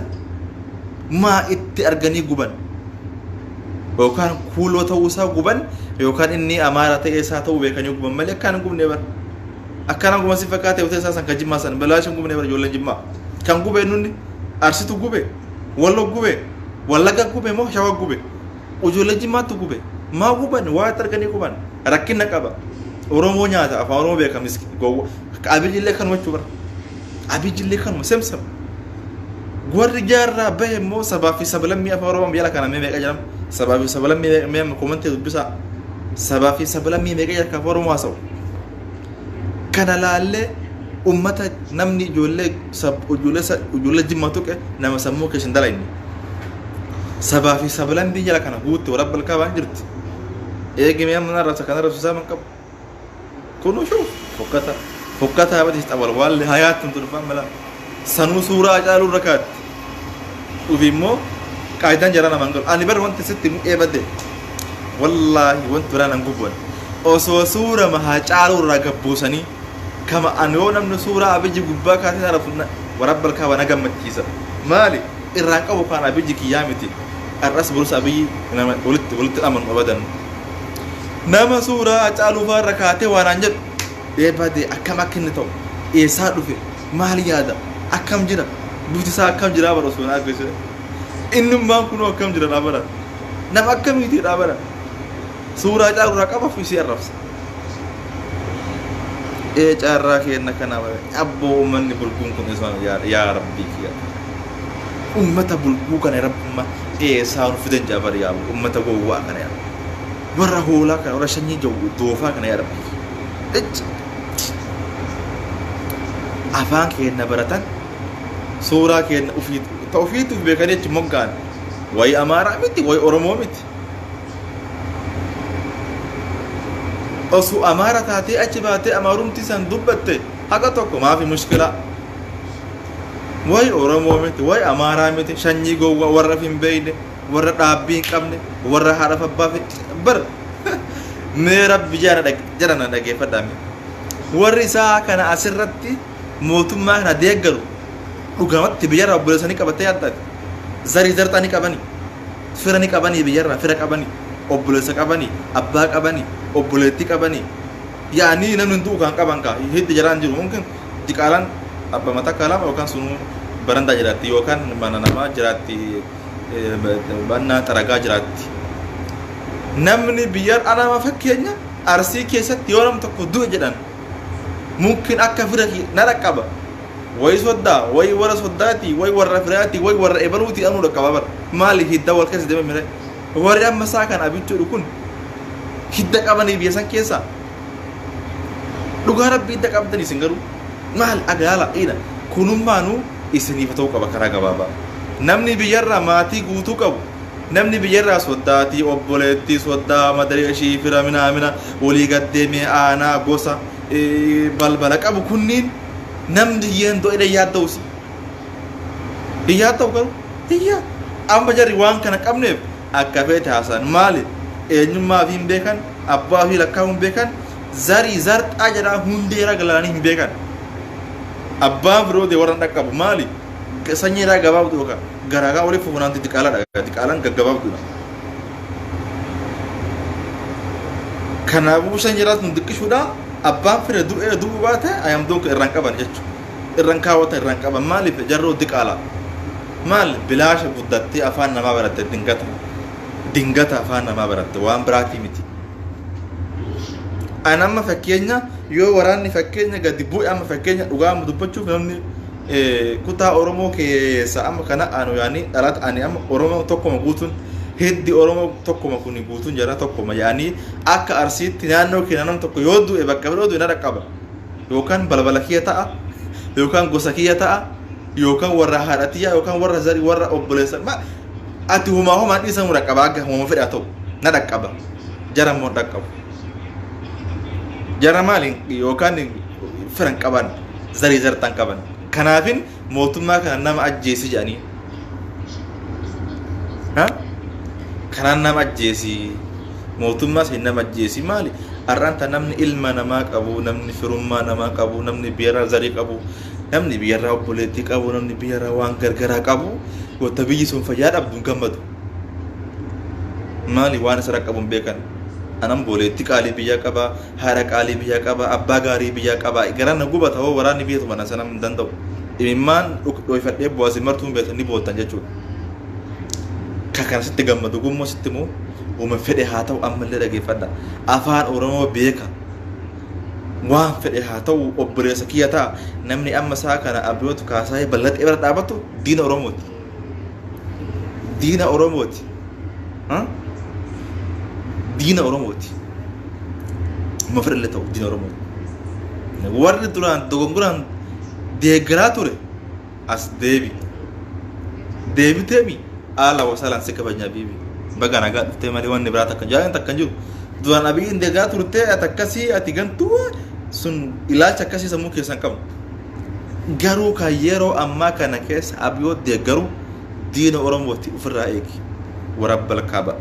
C: maa itti arganii guban yookaan kuuloo ta'uu isaa guban yookaan inni amaara ta'ee isaa ta'uu beekanii guban malee akkaan hin gubne bara. Akkaan guban si fakkaate ta'ee isaa san kan jimmaa san balaa hin gubne bara ijoolleen jimmaa. Kan gube nunni arsitu gube wallo gube wallagga gube moo shawa gube ijoollee jimmaattu gube maa guban waa itti arganii guban rakkina qaba. Oromoo nyaata afaan Oromoo beeka miski gowwa Abiyyi illee kanuma jechuu bara. Abiyyi illee kanuma semsem. Warri jaarraa bahe immoo sabaa fi sablammii afaan Oromoo biyya kana mee meeqa jedhama? Sabaa fi sablammii mee amma komantii dubbisaa. Sabaa fi sablammii meeqa jedha kan afaan Oromoo haasa'u? Kana laallee ummata namni ijoollee ijoollee Jimma tuqe nama sammuu keessa hin dalayne. Sabaa fi sablambii jala kana guutte warabbal kaabaan jirti. Eegimee amma narra kana rabsu isaa qabu. Kunuu shuuf fokkata fokkataa badis xabal waalli hayaatun turfaan mala sanuu suuraa Hacaaluu irra kaatti. Ufi immoo qaayidaan jaraa namaan galu. Ani bar wanti sitti mu eebadde. Wallaahi wanti biraa nan gubban. Osoo suurama Hacaaluu irraa gabbuusanii kama ani yoo namni suuraa Abiyyi gubbaa kaasee na rafu warabbal kaaba na gammachiisa. Maali irraan qabu kaan Abiyyi kiyyaa miti. Har'as borus Abiyyi nama walitti walitti amanu abadan. Nama suuraa Hacaaluu fa'aa irra kaatee waan aan jedhu eebade akkam akka inni ta'u, eessaa dhufe, maal yaada, akkam jira, bifti isaa akkam jira bara osoo na agarsiise. Innummaan kunoo akkam jira dhaabara. Nama akkamiiti dhaabara. Suuraa Hacaaluu irraa qaba fi isii arrabsa. Ee carraa keenna kana abboo uummanni bulguun kun isaan yaa rabbii kiyya. Ummata bulguu kana rabbummaa eessaa nu fidan jaa bari yaa ummata gowwaa kana yaa. Warra hoolaa kana, warra sanyii doofaa kana yaa rabbii. Icci. Afaan keenna baratan suuraa keenna ofii ta ofiituuf beekanii achi moggaan wayi Amaaraa miti, wayi Oromoo miti. Osoo Amaara taatee achi baatee Amaarumti san dubbatte haqa tokko maafi mushkilaa. Wayi Oromoo miti, wayi Amaaraa miti, sanyii gowwaa warra hin beekne, warra dhaabbii hin qabne, warra haadhaaf abbaa fi bar mee rabbi jara na dhageeffadhaa mee. Warri isaa kana asirratti mootummaa kana deeggaru dhugamatti biyyarraa obboleessanii qabattee yaaddaati. Zarii zarxaa ni qabanii, fira ni qabanii, biyyarraa fira qabanii, obboleessa qabanii, abbaa qabanii, obboleettii qabanii. Yaa'anii namni hin du'u kan qaban kaa hiddi jaraan jiru mumkin diqaalaan abba matakka lama yookaan sunuu barandaa jiraatti yookaan mana namaa jiraatti, bannaa xaragaa jiraatti. Namni biyya anama fakkeenya Arsii keessatti yoo nam tokko du'e jedhan mumkin akka fira na dhaqqaba. Wayi soddaa, wayi warra soddaati, wayi warra firaati, wayi warra ebaluuti anuu dhaqqaba bara. Maali hidda wal keessa deeme mire. Warri amma isaa kan abichuudhu kun hidda qabanii biyya san keessaa. Dhugaa rabbii hidda qabdan isin garuu maal agaala ina kunummaanuu isiniif ta'uu qaba karaa gabaabaa. Namni biyyarraa maatii guutuu qabu, namni biyyarraa soddaatii, obboleettii, soddaa, madarii ishii, fira minaamina walii gaddeemee aanaa gosa balbala qabu kunniin namni hiyyeen du'e yaadda'usi. Hin yaadda'u garuu hiyyaa. Amma jarri waan kana qabneef akka feete haasan maali eenyummaa fi hin beekan, abbaa fi lakkaa'uu hin beekan, zarii zarxaa jedhaa hundeera galaanii hin beekan. Abbaan firootee warra hin dhaqqabu maali sanyii irraa gabaabdu yookaan garaagaa waliif fufunaanti diqaalaadha, diqaalaan gaggabaabduudha. Kanaafuu sanyii irraa sun diqqishuudha abbaan fira du'ee du'uu baate ayamdoon irraan qaban jechuudha. Irraan kaawwatan irraan qaban maaliif jarroo diqaala. Maal bilaasha guddattee afaan namaa baratte dingata. Dingata afaan namaa baratte waan biraatii miti. An amma fakkeenya yoo waraanni fakkeenya gadi bu'e amma fakkeenya dhugaa amma dubbachuuf namni kutaa Oromoo keessa amma kana anu yaani dhalata ani amma Oromoo tokkoma guutuun hiddi Oromoo tokkoma kuni guutuun jara tokkoma yaani akka Arsiitti naannoo keenya nam tokko yoo du'e bakka biroo du'e na dhaqqaba. Yookaan balbala kiyya ta'a, yookaan gosa kiyya ta'a, yookaan warra haadha tiyya, yookaan warra zarii, warra obboleessa ma ati humaa humaan dhiisamu dhaqqaba akka humama fedha ta'u na dhaqqaba. Jara immoo dhaqqabu. Jara maali yookaan firan qaban, zarii zarxan qaban. Kanaafin mootummaa kana nama ajjeesi jedhanii. Kanaan nama ajjeesi. Mootummaa sin nama ajjeesi maali? Har'aan ta namni ilma namaa qabu, namni firummaa namaa qabu, namni biyyarraa zarii qabu, namni biyyarraa obboleettii qabu, namni biyyarraa waan gargaraa qabu, wanta biyyi sun fayyaa dhabdu hin gammadu. Maali waan isa qabu hin beekan. Anan booleetti qaalii biyyaa qaba, haadha qaalii biyyaa qaba, abbaa gaarii biyyaa qaba. Garaan na gubata hoo waraanni biyya tuma na sana hin danda'u. Imimmaan dhoyfadhee bu'aasi martuu hin beektan ni boottan jechuudha. Ka kana sitti gammadu gummoo sitti immoo uuma fedhe haa ta'u ammallee dhageeffadha. Afaan Oromoo beeka. Waan fedhe haa ta'u obboleessa kiyya ta'a. Namni amma isaa kana abiyootu kaasaayee bal'atee bira dhaabatu diina Oromooti. Diina Oromooti. Diina Oromooti. Uma fedhe illee ta'u diina Oromooti. Warri duraan dogongoraan deeggaraa ture as deebi. Deebiteemi haala wasalaan si kabajnaa biibi. Baga nagaa dhuftee malee wanni biraa takka jaalan takka hin jiru. Duraan Abiyyiin deeggaraa turtee ati akkasii ati gantuu sun ilaalcha akkasii sammuu keessan qabu. Garuu kan yeroo ammaa kana keessa Abiyoo deeggaru diina Oromooti ofirraa eegi. Warabbal kaaba.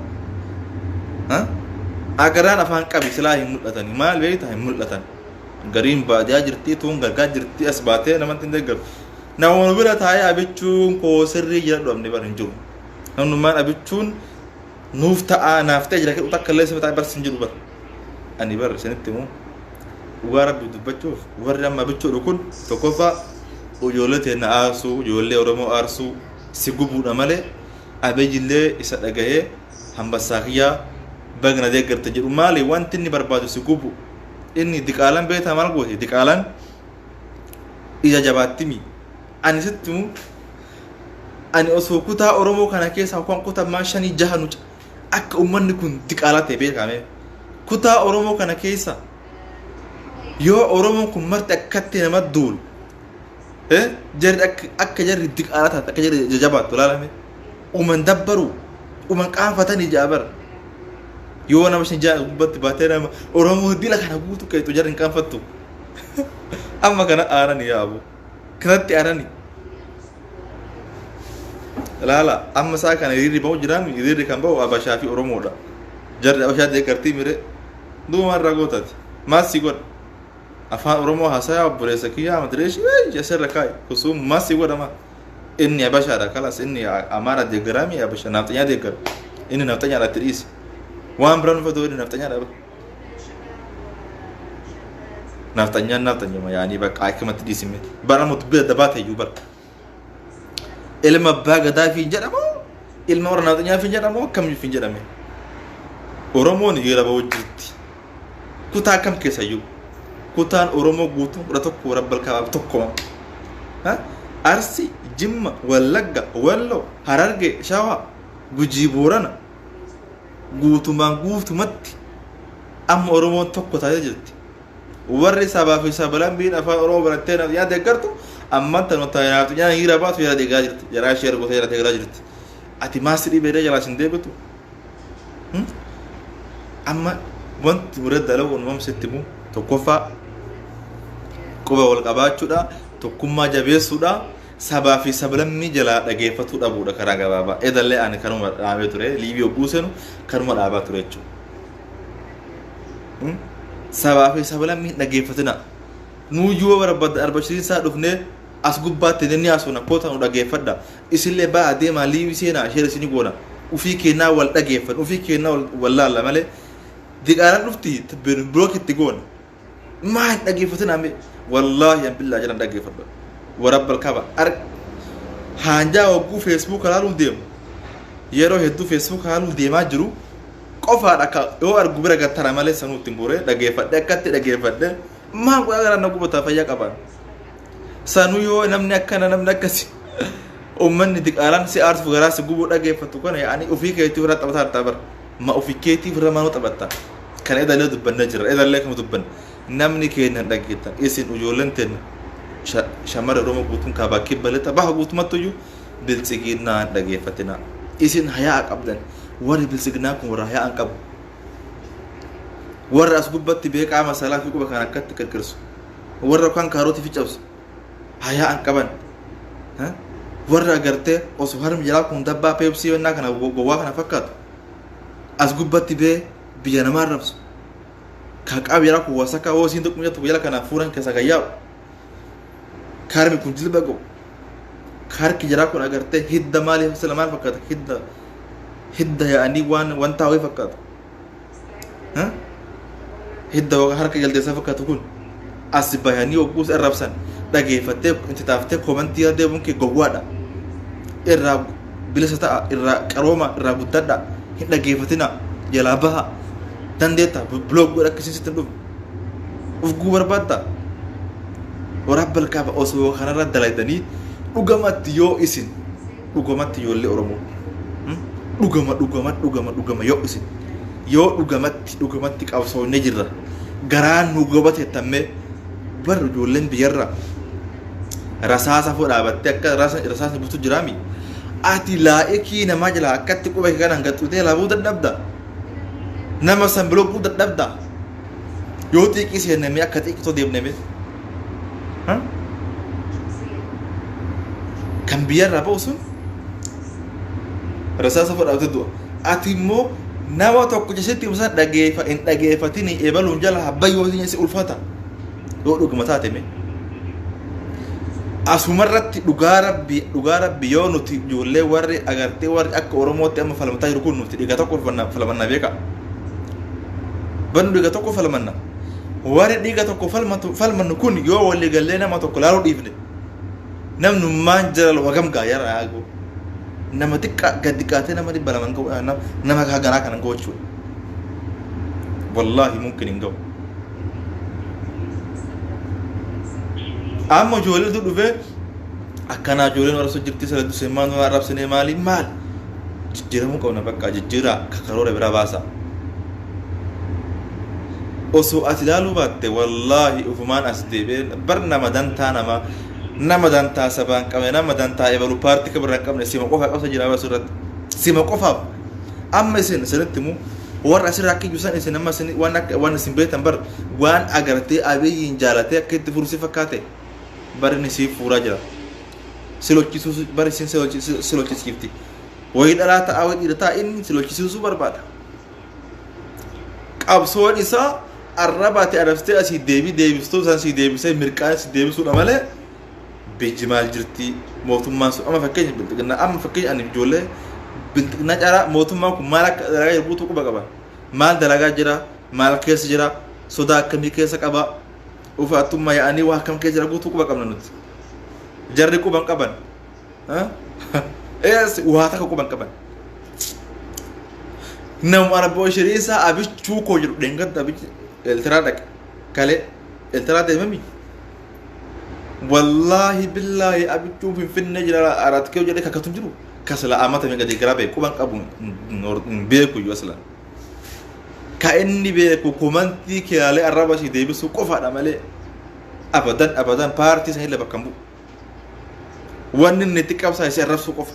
C: Agaraan afaan qabi silaa hin mul'atan. Maal beektaa hin mul'atan. Gariin baadiyaa jirti tuun gargaa jirti as baatee namatti hin deeggaru. Nama bira taa'ee abichuun koo sirrii jira dhabne bar hin jiru. Namnummaan abichuun nuuf ta'aa naaf ta'e jira jedhu takka illee sima taa'ee barsi hin jiru bar. Ani bar isinitti himu dhugaa rabbi dubbachuuf warri amma abichuudhu kun tokkoffaa ijoollee teenna aarsuu ijoollee Oromoo aarsuu si gubuudha malee Abiyyillee isa dhagahee hambassaa kiyyaa baga na deeggarte jedhu maali wanti inni barbaadu si gubu inni diqaalan beektaa maal gooti diqaalan ija jabaattimi ani sitti himu ani osoo kutaa Oromoo kana keessaa kan kutaa shanii jaha nu akka uummanni kun diqaalaa ta'e beekame kutaa Oromoo kana keessa yoo Oromoon kun marti akkatti nama duulu jarri akka jarri diqaalaa taate akka jarri ija jabaattu ilaalame uman dabbaru uman qaanfatanii ja'a bara yoo nama shan ja'a gubbatti baatee nama Oromoo dila kana guutu qeexu jarri hin qaanfattu amma kana aarani yaabu kanatti aarani ilaala amma isaa kana hiriirri bahu jiraam hiriirri kan bahu Abashaa fi Oromoodha jarri Abashaa deeggartii mire duuba irraa gootati maal si godha afaan Oromoo haasayaa obboleessa kiyyaa madireeshi asirra kaa'i kusuun maal si godha maal inni Abashaadha kalas inni Amaara deeggaraami Abasha naafxanyaa deeggara inni naafxanyaadha itti dhiisi waan biraan uffatu inni naafxanyaadha ba naafxanyaan naafxanyuma yaanii bakka akkamatti dhiisime bara mutu bira dabaa ta'eyyuu bara ilma abbaa gadaa fi jedhamu ilma warra naafxanyaa fi jedhamu akkamiif hin jedhame Oromoon hiriira bahuu jirti kutaa kam keessayyuu kutaan Oromoo guutuun 11 rabbal kabaaf tokkoma Arsi Jimma Wallagga Wallo Hararge Shawaa Gujii Boorana guutumaan guutumatti amma Oromoon tokko taatee jirti. Warri sabaa fi sablammiin afaan Oromoo barattee nafxanyaa deeggartu amman tanu nafxanyaan hiriira baatu jala deeggaraa jirti. Jaraa ishee ergootee jala deeggaraa jirti. Ati maal si dhibee jalaa sin deebitu? Amma wanti muree dalagu uumam sitti himu tokkoffaa quba wal qabaachuudha tokkummaa jabeessuudha sabaa fi sablammii jalaa dhageeffatuu dhabuudha karaa gabaabaa. Edallee ani kanuma dhaabee ture liibii hogguu seenu kanuma dhaabaa ture jechuudha. Sabaa fi sablammii hin dhageeffatina. Nuuyyuu yoo barbaaddan arbashiriinsaa dhufnee as gubbaatti inni haasofna koota nu dhageeffadha. Isillee ba'aa deemaa liibii seenaa ishee isinii goona. Ufii keenyaa wal dhageeffan ufii keenyaa wal laalla malee diqaalaan dhufti birook itti goona. Maa hin dhageeffatinaa mee wallaahi an billaa jedhan dhageeffadha. Warabbal kaba ar haanjaa hogguu feesbuuk laaluun deemu yeroo hedduu feesbuuk laaluun deemaa jiru qofaadha akka yoo argu bira gattara malee sanuu ittiin bu'ee dhageeffadhe akkatti dhageeffadhe maa godhaa garaan na gubataa fayyaa qabaan. Sanuu yoo namni akkana namni akkasi uummanni diqaalaan si aarsuuf garaa si gubuu dhageeffatu kana yaa'anii ofii keetii ofirraa taphataa jirta bara. Ma ofii keetii ofirraa maanuu taphatta. Kana edallee dubbannee jirra edallee kama dubbanne namni keenya hin dhageettan isin ijoolleen teenya shamarra Oromoo guutuun kaabaa kibba lixa baha guutumatti iyyuu biltsiginnaa hin dhageeffatinaa. Isin hayaa qabdan warri biltsiginnaa kun warra hayaa hin qabu. Warra as gubbatti beeqaa masalaa fi quba kan akkatti kirkirsu. Warra kan kaarotii fi cabsu. Hayaa hin qaban. Warra agartee osoo harmi jalaa kun dabbaa peepsii yennaa kana gowwaa kana fakkaatu. As gubbatti bee biyya namaa arrabsu. Kan qaama jalaa kun wasakkaa hoo isiin tokko jettu jala kana fuuran keessa kan yaa'u. Karmi kun jilba ga'u. Harki jaraa kun agartee hidda maaliif sila maal fakkaata hidda hidda yaa'anii waan wanta wayii fakkaatu. Hidda harka jaldeessaa fakkaatu kun as bahanii hogguus arrabsan dhageeffattee itti taaftee komantii irra deemuun kee gowwaadha. Irraa bilisa ta'a irraa qarooma irraa guddadha hin dhageeffatina jalaa baha dandeetta biloog godha akkasiin sitti hin dhufne. Of guu barbaadda. Waraabba kaaba osoo kanarra dalaydanii dhugamatti yoo isin dhugamatti ijoollee Oromoo dhugama dhugama dhugama dhugama yoo isin yoo dhugamatti dhugamatti qabsoonnee jirra garaan nu gubate tammee Bar ijoolleen biyyarraa rasaasa fuudhaa dhaabattee akka rasaasni butu jiraami. Ati laa'ikii namaa jala akkatti quba kee kanaan gaxxutee laabuu dadhabda. Nama san biloquu dadhabda. Yoo xiiqii seennamee akka xiiqitoo deemname. Kan biyyarraa ba'u sun rasaasa fuudhaa dhaabattee du'a. Ati immoo nama tokko sitti himu sana dhageeffa hin dhageeffatini ebaluun jala habbayyoo si ulfata. Yoo dhuguma taate mee. Asumarratti dhugaa rabbi dhugaa rabbi yoo nuti ijoollee warri agartee warri akka Oromootti amma falmataa jiru kun nuti dhiiga tokko falmanna beeka. Bannu dhiiga tokko falmanna. Warri dhiiga tokko falmatu falmannu kun yoo walii gallee nama tokko laaluu dhiifne namnummaan jala wagam gaa yara yaagoo. Nama xiqqaa gad xiqqaatee nama 200 hin ga'u nama haganaa kana hin ga'u jechuudha. Wallaahi mumkin hin ga'u. Amma ijoolleetu dhufee akkanaa ijoolleen warra jirti sana dusee maal nu arrabsinee maali maal jijjiiramuu qabna bakka jijjiiraa karoora biraa baasa. Osoo ati ilaaluu baatte wallaahi ufumaan as deebi'ee bar nama dantaa namaa nama dantaa sabaa hin qabne nama dantaa ebalu paartii kabirraa hin qabne sima qofa qabsa jira basu irratti sima qofaaf amma isin isinitti himu warra asirraa akka iyyuu san isin amma isin waan akka waan isin beektan bar waan agartee Abiyyiin jaalatee akka itti furu si fakkaate bar inni siif fuuraa jira si lolchisuu bar isin si lolchisiifti wayii dhalaa ta'a wayii dhiira ta'a inni si lolchisiisuu barbaada qabsoon isaa arraba ati arrabsitee asii deebii deebistuu san sii deebisee mirqaan si deebisuudha malee biyyi maal jirti mootummaan sun amma fakkeenya bilxiginnaa amma fakkeenya ani ijoollee bilxiginnaa caalaa mootummaan kun maal akka dalagaa jiru guutuu quba qaba maal dalagaa jira maal keessa jira sodaa akkamii keessa qaba ufaattummaa yaa'anii waa akkam keessa jira guutuu quba qabna nuti jarri quba hin qaban waa takka quba hin qaban nama arboo shiriisaa abichuu koo jedhu dheengadda abichi eltiraa dhaqe kalee eltiraa deemami Wallaahi billaahi abichuun finfinnee jira arat kee jedhee kakatu hin jiru. Kasla amata meeqa deeggaraa beeku quban qabu hin beeku iyyuu aslan. Ka inni beeku komantii kilaalee arraba sii deebisuu qofaadha malee abadan abadan paartii sanillee bakka hin bu'u. Wanni inni itti qabsaa si arrabsuu qofa.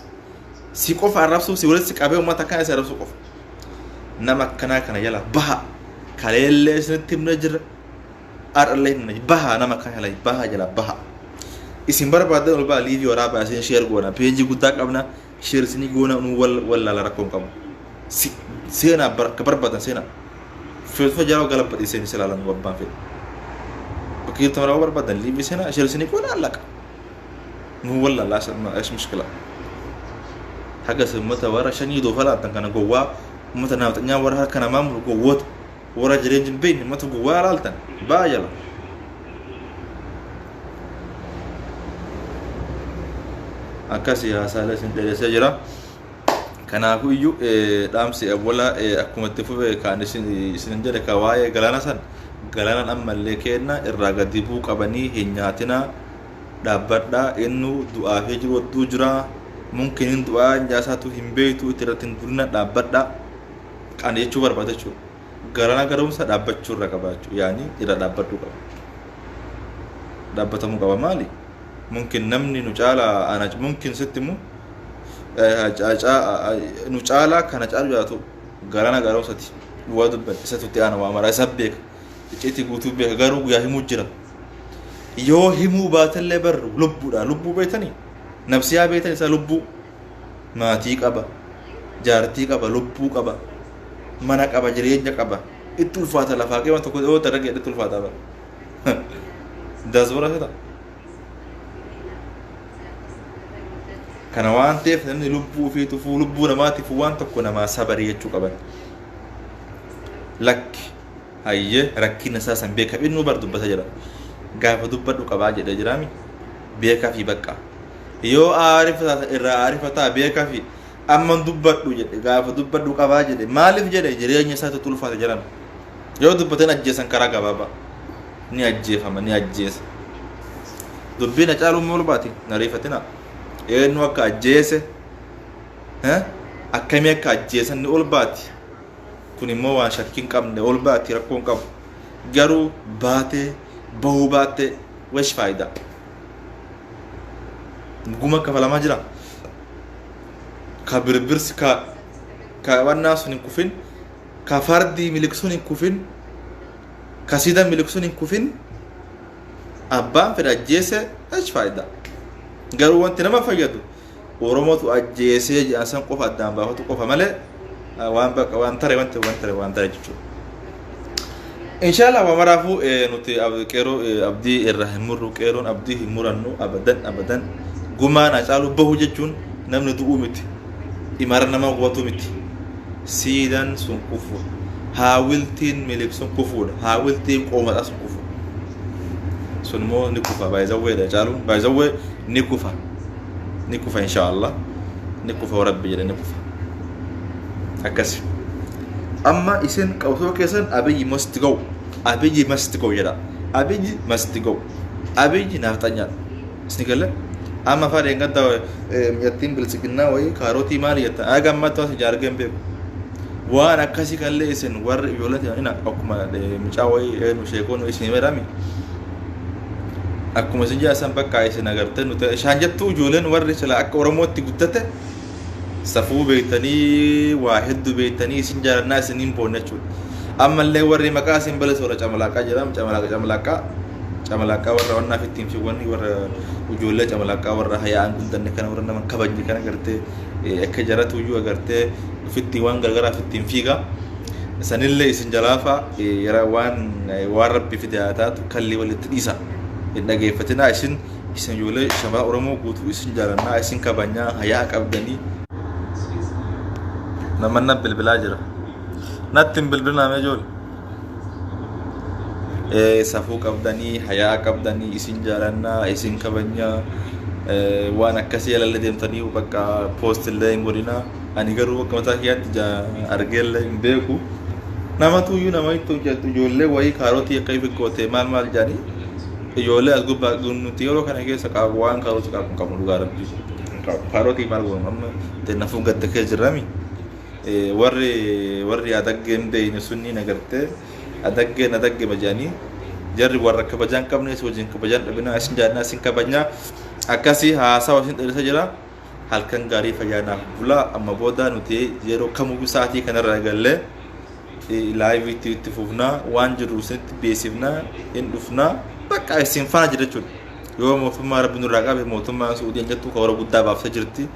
C: Si qofa arrabsuu si walitti qabee uummata akkanaa si arrabsuu qofa. Nama akkanaa kana jala baha. Kaleellee isinitti himnee jirra. Har'allee hin baha nama kana jala baha jala baha. Isin barbaadan ol baha liivii waraabaa isin sheer goona peejii guddaa qabna sheer isinii goona nu wal wallaala rakkoo hin qabu. Seenaa bakka barbaadan seenaa. Feetufa jala galabbadhi isin silaalan abbaan fedhe. Bakka jirtu mara barbaadan liivii seenaa sheer isinii goona allaqa. Nu wallaala as mushkila. Haga isin ummata warra shanii doofa laattan kana gowwaa ummata naafxanyaa warra harka namaa muru gowwoota. Warra jireenya hin beekne mata gowwaa laaltan ba'aa jala. Akkasii haasaalee isin dheeressee jira. Kanaafuu iyyuu dhaamsi awwala akkuma itti fufe kan isin isin jedhe ka waa'ee galaana san galaanaan ammallee kenna irraa gadi bu'uu qabanii hin nyaatinaa dhaabbadhaa innu du'aafee jiru wadduu jira mumkin hin du'aa njaasaatu hin beektu itti irratti hin durina dhaabbadhaa. Qani jechuu barbaada jechuudha. Garana garumsa dhaabbachuu irra qaba jechuudha. Yaani irra dhaabbachuu qaba. Dhaabbatamuu qaba maali? Mumkin namni nu caalaa ana mumkin sitti immoo nu caalaa kana caalu jaatu garana garumsati waa dubban isatu itti aana waa mara isa beeka. Icciitii guutuu beeka garuu guyyaa himuu jira. Yoo himuu baatellee barru lubbuudha. Lubbuu beektanii? Nafsiyaa beektan isaa lubbuu. Maatii qaba, jaartii qaba, lubbuu qaba, mana qaba, jireenya qaba. Itti ulfaata lafaa qeema tokko yoo tarree itti ulfaata bara. Daasbora fita. Kana waan ta'eef namni lubbuu ofii tufuu lubbuu namaatiif waan tokko namaa sabarii jechuu qaban. Lakki hayyee rakkina isaa san beeka innuu bar dubbata jira. Gaafa dubbadhu qabaa jedhee jiraami beekaa fi bakka. Yoo aarifa irraa aarifataa beekaa fi amman dubbadhu jedhe gaafa dubbadhu qabaa jedhe maaliif jedhe jireenya isaatu ulfaata jedhan. Yoo dubbateen ajjeesan karaa gabaabaa ni ajjeefama ni ajjeesa. Dubbiin Hacaaluu immoo baati na riifatina. Eenyu akka ajjeese akkamii akka ajjeesan ni ol baati. Kun immoo waan shakkii hin qabne ol baati rakkoo hin qabu. Garuu baatee Bahuu baatte wesh faayidaa. Guma kafalamaa jira. Ka birbirsi ka ka wannaa sun hin kufin, ka fardii miliqsuun hin kufin, ka siida miliqsuun hin kufin, abbaan fedhe ajjeese wesh faayidaa. Garuu wanti nama fayyadu Oromootu ajjeesee jedhan san qofa addaan baafatu qofa malee waan bakka waan tare wanti waan tare waan tare jechuudha. Inshallah waa maraafuu nuti qeeroo abdii irraa hin murru, qeeroon abdii hin murannu abadan abadan. Gumaan Hacaaluu bahu jechuun namni du'uu miti, imara nama gubatu miti, siidan sun kufu, haawiltiin miliqsun kufuudha, haawiltiin qoomaxaa sun kufu, sun immoo ni kufa. Baay'izawweedha Hacaaluun, baay'izawwee ni kufa, ni kufa, inshallah ni kufa, Rabbi jedhe ni kufa. Akkasi amma isin qabsoo keessan "Abiyyi must go, Abiyyi must go" jedha. Abiyyi must go, Abiyyi naafxanyaadha. Isin galle amma afaan eeggadda mi'attiin bilisiginnaa wayii kaarotii maali jettan aga ammatti waan isin argee hin beeku. Waan akkasii kanallee isin warri ijoollee ta'an ina akkuma mucaa wayii eenyu sheekoon isin himerami akkuma isin jedhan bakka isin agartee nuti ishaan jettuu ijoolleen warri sila akka Oromootti guddate safuu beektanii waa hedduu beektanii isin jaalannaa isiniin boonna jechuudha. Ammallee warri maqaa isin balleessu warra camalaaqaa jedhamu, camalaaqa camalaaqaa camalaaqaa, warra wannaaf ittiin fiiwwanni, warra ijoollee camalaaqaa, warra hayaa'an guddanne kana, warra nama kabajne kana gartee akka jaratu iyyuu agartee ofitti waan gargaraaf ittiin fiiga. Sanillee isin jalaafa yeroo waan waan Rabbi fide haa taatu kalli walitti dhiisa. Hin dhageeffatinaa. Isin ijoollee shamarran Oromoo guutuu isin jaalannaa, isin kabajnaa, hayaa qabdanii. Namanna bilbilaa jira. Natti hin bilbilinaa mee ijoollee. Safuu qabdanii, hayaa qabdanii, isin jaalannaa, isin kabajnaa, waan akkasii yalallee deemtanii bakka post illee hin godhinaa. Ani garuu akka mataa kiyyaatti argeellee hin beeku. Namatu iyyuu nama itti hojjetu ijoollee wayii kaarotii akka ifi goote maal maal jedhanii ijoollee as gubbaa nuti yeroo kana keessa qabu waan kaarotii qabu hin qabnu, dhugaa Rabbii. Kaarotii maal goonu? Amma nafuu gadda keessa jirrami. Warri adaggee hin beekne sunniin agartee adaggeen adaggee jedhanii jarri warra kabajaa hin qabne wajjin kabajaa hin dhabinaa. Isin jaallannaa, isin kabajnaa. Akkasii haasawa isin dheerisa jira. Halkan gaarii, fayyaanaaf bulaa. Amma booda nuti yeroo kamuu sa'aatii kanarra eegallee liveitti itti fufnaa, waan jiru isinitti beeksifnaa, hin dhufnaa, bakka isin faana jira jechuudha. Yoo mootummaa Rabbi nurraa qabe, mootummaan Suudiin jettu karoora guddaa baaftee jirti.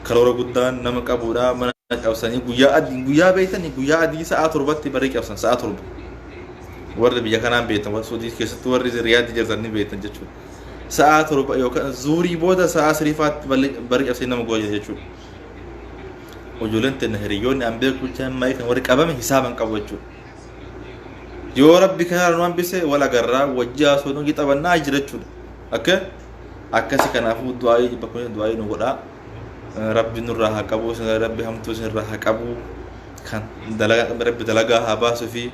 C: Karoora guddaan nama qabuudha. Mana cabsanii guyyaa adii, guyyaa beektanii, guyyaa adii sa'a 7tti barii cabsan, sa'a 7. Warri biyya kanaan beektan, warri Suudii keessatti, warri Riyaadii jirtan ni beektan jechuudha. Sa'a 7 yookaan zuurii booda sa'a 3faatti barii cabsanii nama goojan jechuudha. Ijoolleen teenya hiriyoonni an beeku jechaan maayii kan warri qabame hisaaban qabu jechuudha. Yoo Rabbi kanarra nu hambise wal agarraa, wajji haasoo nu taphannaa jira jechuudha. Akka akkasi kanaafuu du'aayii bakka du'aayii nu godhaa. Rabbi nurraa haa qabu, Rabbi hamtuu isinirraa haa qabu. Kan dalagaa Rabbi dalagaa haa baasuu fi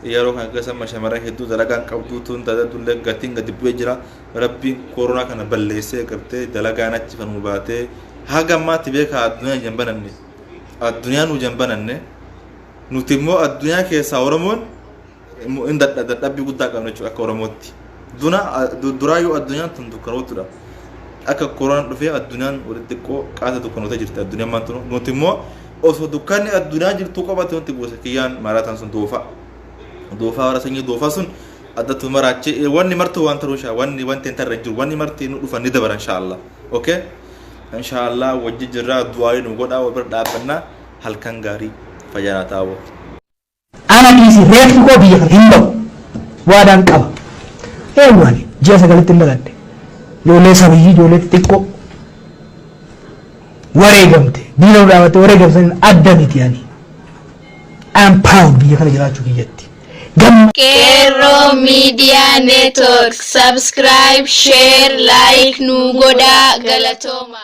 C: yeroo kana keessa amma shamarran hedduu dalagaan qabdu tun tajaajilullee gatiin gadi bu'ee jira. Rabbiin koronaa kana balleessee gartee dalagaan achi kan nu baatee haga ammaatti beekaa addunyaa ijaan bananne. Addunyaa nu ijaan bananne. Nuti immoo addunyaa keessaa Oromoon in dadhabbii guddaa qabna jechuudha akka Oromootti. Duna duraa yoo addunyaan tun dukkanootudha. Akka koronaan dhufee addunyaan walitti xiqqoo qaata dukkanoota jirti addunyaan maal tunu. Nuti immoo osoo dukkanni addunyaa jirtu qophatti nutti buuse kiyyaan maraataan sun doofaa. Doofaa warra sanyii doofaa sun addatti maraachee wanni martuu waan taruu inshaa wanni wanti hin tarre hin jiru, wanni marti nu dhufan ni dabara inshaallah. Okay? Inshaallah wajji jirraa, du'aa nu godhaa, wal bira dhaabbannaa. Halkan gaarii, fayyaa taa'u.
A: Ana dhiisi, reeffi koo biyya kana hin ba'u. Waadaan qaba. Eenyu ani? Ji'a 9tti hin dhaladhe. Ijoollee sabiyyii, ijoollee xixiqqoo wareegamte diina nu dhaabatte wareegamte adda miti ani. I am proud biyya kana jiraachuu kiyyatti. Gamma
B: Qeerroo Media Network subscribe, share, like nu godhaa. Galatooma.